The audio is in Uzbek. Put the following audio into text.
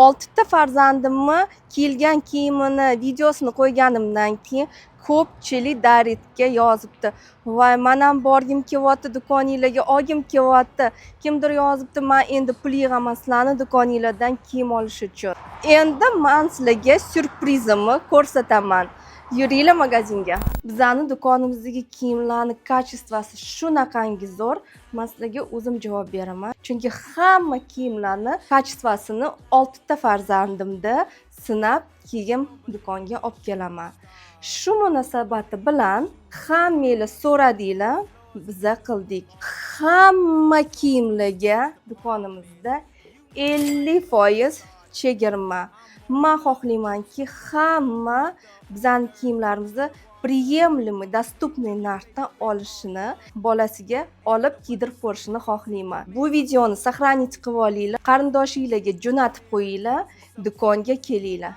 Oltita farzandimni kiyilgan kiyimini videosini qo'yganimdan keyin ko'pchilik directga yozibdi: "Voy, man ham borgim kelyapti do'koninglarga, olgim kelyapti." Kimdir yozibdi: "Man endi pul yig'aman sizlarni do'koninglardan kiyim olish uchun." Endi man sizlarga syurprizimni ko'rsataman. Yuringlar magazinga. Bizani do'konimizdagi kiyimlarni качество si shunaqangi zo'r, man sizlarga o'zim javob beraman, chunki hamma kiyimlarni качество sini oltita farzandimda sinab, kiyim do'konga olib kelaman. Shu munosabati bilan hammanglar so'radinglar, biza qildik. Hamma kiyimlarga do'konimizda 50% chegirma. Man xohlaymanki, hamma bizani kiyimlarimizni приемлемый, доступный narxdan olishini, bolasiga olib kiydirib ko'rishini xohlayman. Bu videoni сохранить qilib olinglar, qarindoshinglarga jo'natib qo'yinglar, do'konga kelinglar.